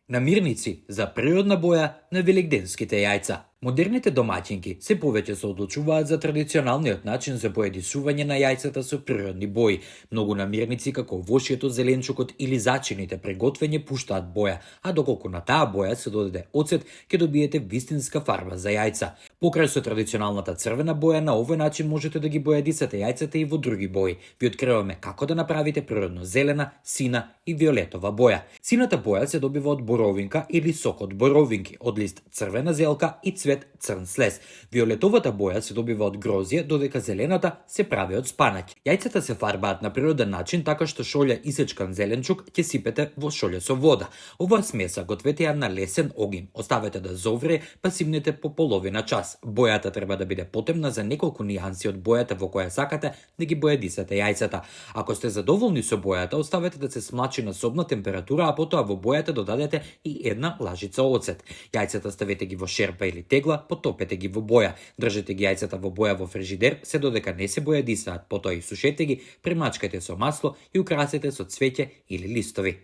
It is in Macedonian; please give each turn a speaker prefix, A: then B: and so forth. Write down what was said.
A: Намирници за природна боја на великденските јајца. Модерните домаќинки се повеќе се одлучуваат за традиционалниот начин за поедисување на јајцата со природни бои. Многу намирници како вошјето, зеленчукот или зачините приготвење пуштаат боја, а доколку на таа боја се додаде оцет, ќе добиете вистинска фарба за јајца. Покрај со традиционалната црвена боја, на овој начин можете да ги боядисате јајцата и во други бои. Ви откриваме како да направите природно зелена, сина и виолетова боја. Сината боја се добива од боровинка или сок од боровинки, од лист црвена зелка и цвет црн слез. Виолетовата боја се добива од грозје, додека зелената се прави од спанаќ. Јајцата се фарбаат на природен начин така што шолја исечкан зеленчук ќе сипете во шолја со вода. Оваа смеса гответе ја на лесен огин. Оставете да зовре, па симнете по половина час. Бојата треба да биде потемна за неколку нијанси од бојата во која сакате да ги боядисате јајцата. Ако сте задоволни со бојата, оставете да се смлачи на собна температура, а потоа во бојата додадете и една лажица оцет. Јајцата ставете ги во шерпа или тегла, потопете ги во боја. Држете ги јајцата во боја во фрижидер, се додека не се бојадисаат, потоа и сушете ги, премачкате со масло и украсете со цвеќе или листови.